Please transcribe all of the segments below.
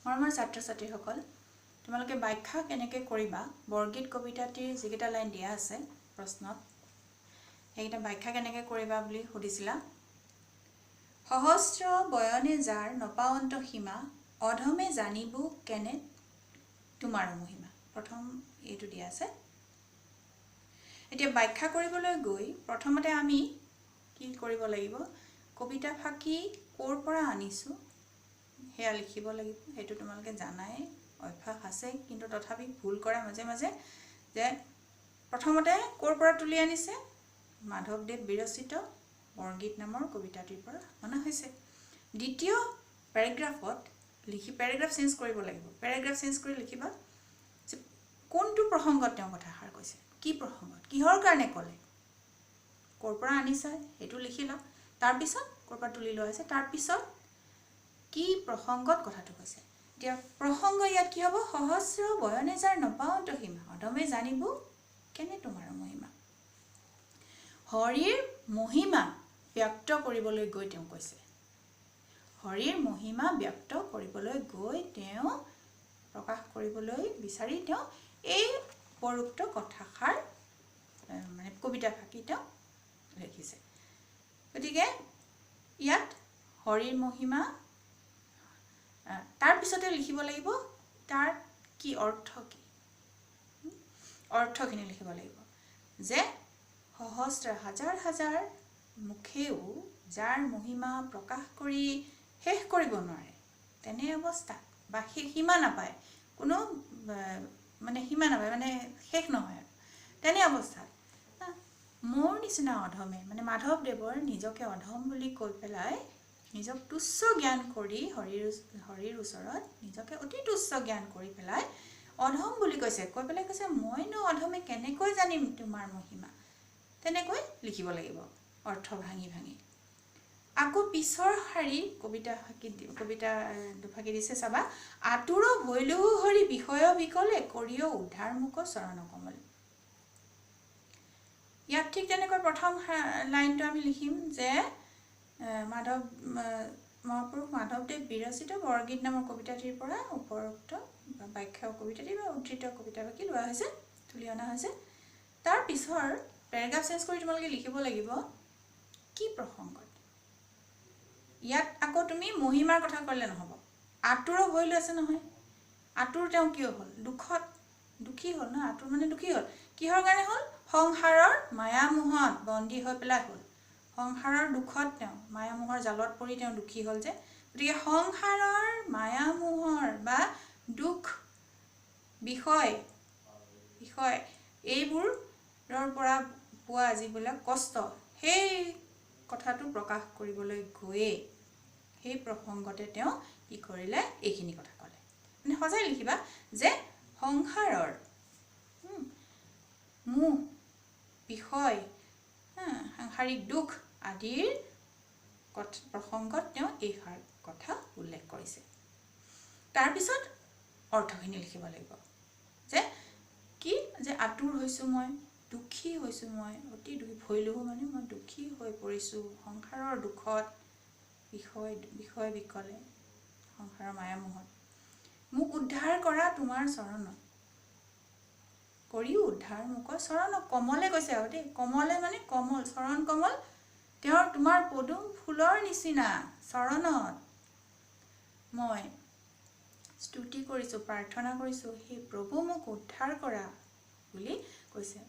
মৰমৰ ছাত্ৰ ছাত্ৰীসকল, তোমালোকে ব্যাখ্যা কেনেকৈ কৰিবা, বৰগীত কবিতাটিৰ যিকেইটা লাইন দিয়া আছে প্ৰশ্নত, সেইকেইটা ব্যাখ্যা কেনেকৈ কৰিবা বুলি সুধিছিলা। সহস্ৰ বয়নে যাৰ নপাৱন্ত সীমা, অধমে জানিব কেনে তোমাৰ মহিমা। প্ৰথম এইটো দিয়া আছে। এতিয়া ব্যাখ্যা কৰিবলৈ গৈ প্ৰথমতে আমি কি কৰিব লাগিব, কবিতা ফাঁকি ক'ৰ পৰা আনিছোঁ সেয়া লিখিব লাগিব। সেইটো তোমালোকে জানাই, অভ্যাস আছে, কিন্তু তথাপি ভুল কৰা মাজে মাজে। যে প্ৰথমতে ক'ৰ পৰা তুলি আনিছে, মাধৱদেৱ বিৰচিত বৰগীত নামৰ কবিতাটিৰ পৰা অনা হৈছে। দ্বিতীয় পেৰেগ্ৰাফত লিখি পেৰেগ্ৰাফ চেঞ্জ কৰিব লাগিব। পেৰেগ্ৰাফ চেঞ্জ কৰি লিখিবা যে কোনটো প্ৰসংগত তেওঁ কথাষাৰ কৈছে, কি প্ৰসংগত, কিহৰ কাৰণে ক'লে, ক'ৰ পৰা আনিছা সেইটো লিখিলা, তাৰপিছত ক'ৰ পৰা তুলি লোৱা হৈছে, তাৰপিছত কি প্ৰসংগত কথাটো কৈছে। এতিয়া প্ৰসংগ ইয়াত কি হ'ব, সহস্ৰ বয়নে যাৰ নপাওঁত সীমা, অধমে জানিব কেনে তোমাৰ মহিমা। হৰিৰ মহিমা ব্যক্ত কৰিবলৈ গৈ তেওঁ কৈছে, হৰিৰ মহিমা ব্যক্ত কৰিবলৈ গৈ তেওঁ প্ৰকাশ কৰিবলৈ বিচাৰি তেওঁ এই উপৰোক্ত কথাষাৰ মানে কবিতা ফাঁকি তেওঁ লিখিছে। গতিকে ইয়াত হৰিৰ মহিমা, তাৰপিছতে লিখিব লাগিব তাৰ কি অৰ্থ, কি অৰ্থখিনি লিখিব লাগিব যে সহস্ৰ হাজাৰ হাজাৰ মুখেও যাৰ মহিমা প্ৰকাশ কৰি শেষ কৰিব নোৱাৰে, তেনে অৱস্থাত বা সীমা নাপায়, কোনো মানে সীমা নাপায়, মানে শেষ নহয় আৰু, তেনে অৱস্থাত মোৰ নিচিনা অধমে, মানে মাধৱদেৱৰ নিজকে অধম বুলি কৈ পেলাই নিজক তুচ্ছ জ্ঞান কৰি হৰিৰ ওচৰত নিজকে অতি তুচ্ছ জ্ঞান কৰি পেলাই অধম বুলি কৈছে, কৈ পেলাই কৈছে মইনো অধমে কেনেকৈ জানিম তোমাৰ মহিমা, তেনেকৈ লিখিব লাগিব অৰ্থ ভাঙি ভাঙি। আকৌ পিছৰ শাৰী কবিতা ফাঁকি কবিতা দুফাঁকি দিছে চাবা, আতুৰ ভৈলহু হৰি বিষয় বিকলে, কৰিও উদ্ধাৰ মোক চৰণ কমল। ইয়াত ঠিক তেনেকৈ প্ৰথম লাইনটো আমি লিখিম যে মাধৱ মহাপুৰুষ মাধৱদেৱ বিৰচিত বৰগীত নামৰ কবিতাটিৰ পৰা উপৰোক্ত ব্যাখ্যা কবিতাটি বা উদ্ধৃত কবিতা বাকী লোৱা হৈছে, তুলি অনা হৈছে। তাৰ পিছৰ পেৰাগ্ৰাফ চেঞ্জ কৰি তোমালোকে লিখিব লাগিব কি প্ৰসংগত। ইয়াত আকৌ তুমি মহিমাৰ কথা ক'লে নহ'ব, আতুৰ ভৈলো আছে নহয়, আতুৰ তেওঁ কিয় হ'ল, দুখত দুখী হ'ল ন, আতুৰ মানে দুখী হ'ল, কিহৰ কাৰণে হ'ল, সংসাৰৰ মায়ামোহত বন্দী হৈ পেলাই হ'ল, সংসাৰৰ দুখত তেওঁ মায়ামোহৰ জালত পৰি তেওঁ দুখী হ'ল যে, গতিকে সংসাৰৰ মায়ামোহৰ বা দুখ বিষয় বিষয় এইবোৰৰ পৰা পোৱা যিবিলাক কষ্ট, সেই কথাটো প্ৰকাশ কৰিবলৈ গৈয়ে সেই প্ৰসংগতে তেওঁ কি কৰিলে, এইখিনি কথা ক'লে। মানে সজাই লিখিবা যে সংসাৰৰ মোহ বিষয় সাংসাৰিক দুখ আদিৰ প্ৰসংগত তেওঁ এইষাৰ কথা উল্লেখ কৰিছে। তাৰপিছত অৰ্থখিনি লিখিব লাগিব যে কি, যে আতুৰ হৈছোঁ মই, দুখী হৈছোঁ মই, অতি দুখী ভৈলোহো মানে মই দুখী হৈ পৰিছোঁ সংসাৰৰ দুখত, বিষয় বিষয় বিকলে সংসাৰৰ মায়ামোহত, মোক উদ্ধাৰ কৰা তোমাৰ চৰণত, কৰিও উদ্ধাৰ মোক চৰণ কমলে কৈছে আৰু দেই, কমলে মানে কমল, চৰণ কমল তেওঁৰ তোমাৰ পদুম ফুলৰ নিচিনা চৰণত মই স্তুতি কৰিছোঁ, প্ৰাৰ্থনা কৰিছোঁ, সেই প্ৰভু মোক উদ্ধাৰ কৰা বুলি কৈছে।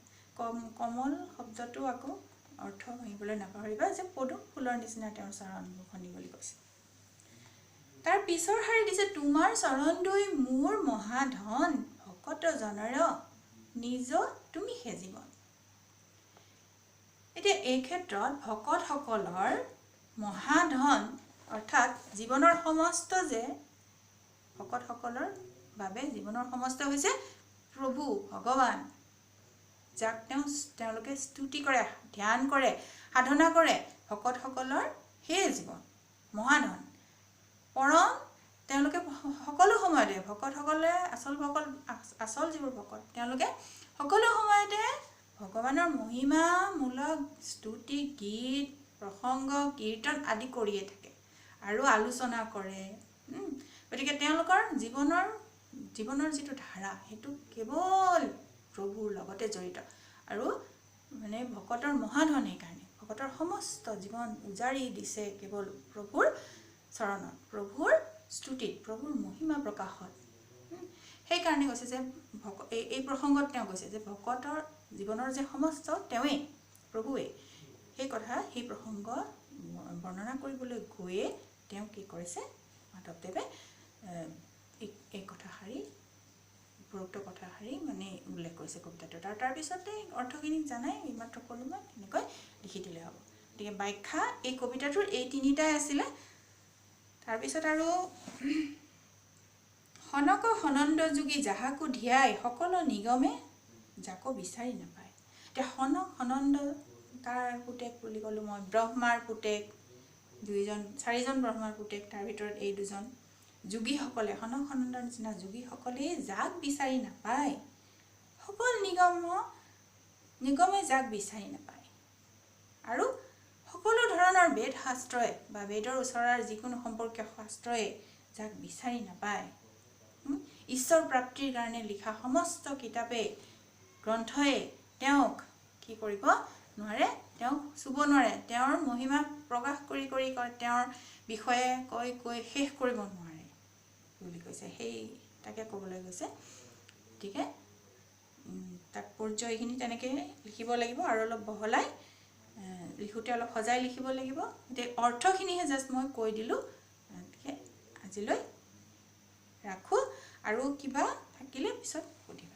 কমল শব্দটো আকৌ অৰ্থ ভাঙিবলৈ নাপাহৰিবা যে পদুম ফুলৰ নিচিনা তেওঁৰ চৰণ দুখনি বুলি কৈছে। তাৰ পিছৰ শাৰী দিছে, তোমাৰ চৰণ দুই মোৰ মহাধন, ভকত জনৰ নিজ তুমি সে জীৱন। এতিয়া এই ক্ষেত্ৰত ভকতসকলৰ মহাধন অৰ্থাৎ জীৱনৰ সমস্ত, যে ভকতসকলৰ বাবে জীৱনৰ সমস্ত হৈছে প্ৰভু ভগৱান, যাক তেওঁলোকে স্তুতি কৰে, ধ্যান কৰে, সাধনা কৰে, ভকতসকলৰ সেই জীৱন মহাধন পৰম। তেওঁলোকে সকলো সময়তে ভকতসকলে আচল ভকত, আচল যিবোৰ ভকত, তেওঁলোকে সকলো সময়তে ভগৱানৰ মহিমামূলক স্তুতি, গীত, প্ৰসংগ, কীৰ্তন আদি কৰিয়ে থাকে আৰু আলোচনা কৰে। গতিকে তেওঁলোকৰ জীৱনৰ যিটো ধাৰা সেইটো কেৱল প্ৰভুৰ লগতে জড়িত আৰু মানে ভকতৰ মহাধন। সেইকাৰণে ভকতৰ সমস্ত জীৱন উজাৰি দিছে কেৱল প্ৰভুৰ চৰণত, প্ৰভুৰ স্তুতিত, প্ৰভুৰ মহিমা প্ৰকাশত। সেইকাৰণে কৈছে যে এই প্ৰসংগত তেওঁ কৈছে যে ভকতৰ জীৱনৰ যে সমস্ত তেওঁৱেই, প্ৰভুৱেই। সেই কথা, সেই প্ৰসংগ বৰ্ণনা কৰিবলৈ গৈয়ে তেওঁ কি কৰিছে, মাধৱদেৱে এই কথাষাৰি, উপৰোক্ত কথাষাৰি মানে উল্লেখ কৰিছে কবিতাটোত। আৰু তাৰপিছতে অৰ্থখিনি জানাই, এইমাত্ৰ ক'লোঁ মই, তেনেকৈ লিখি দিলে হ'ব। গতিকে ব্যাখ্যা এই কবিতাটোৰ এই তিনিটাই আছিলে। তাৰপিছত আৰু সনক সনন্দ যোগী যাহাকো ধিয়াই সকলো নিগমে যাকো বিচাৰি নাপায়। এতিয়া সনক সনন্দ কাৰ পুতেক বুলি ক'লোঁ মই, ব্ৰহ্মাৰ পুতেক, চাৰিজন ব্ৰহ্মাৰ পুতেক, তাৰ ভিতৰত এই দুজন যোগীসকলে, সনক সনন্দৰ নিচিনা যোগীসকলেই যাক বিচাৰি নাপায়, সকলো নিগমে যাক বিচাৰি নাপায় আৰু সকলো ধৰণৰ বেদ শাস্ত্ৰই বা বেদৰ ওচৰৰ যিকোনো সম্পৰ্কীয় শাস্ত্ৰই যাক বিচাৰি নাপায়, ঈশ্বৰ প্ৰাপ্তিৰ কাৰণে লিখা সমস্ত কিতাপে, গ্ৰন্থই তেওঁক কি কৰিব নোৱাৰে, তেওঁক চুব নোৱাৰে, তেওঁৰ মহিমা প্ৰকাশ কৰি কৰি কয়, তেওঁৰ বিষয়ে কৈ কৈ শেষ কৰিব নোৱাৰে বুলি কৈছে। সেই তাকে ক'বলৈ গৈছে। গতিকে তাৎপৰ্য এইখিনি তেনেকৈ লিখিব লাগিব আৰু অলপ বহলাই লিখোঁতে অলপ সজাই লিখিব লাগিব। গতিকে অৰ্থখিনিহে জাষ্ট মই কৈ দিলোঁ। গতিকে আজিলৈ ৰাখোঁ, আৰু কিবা থাকিলে পিছত সুধিবা।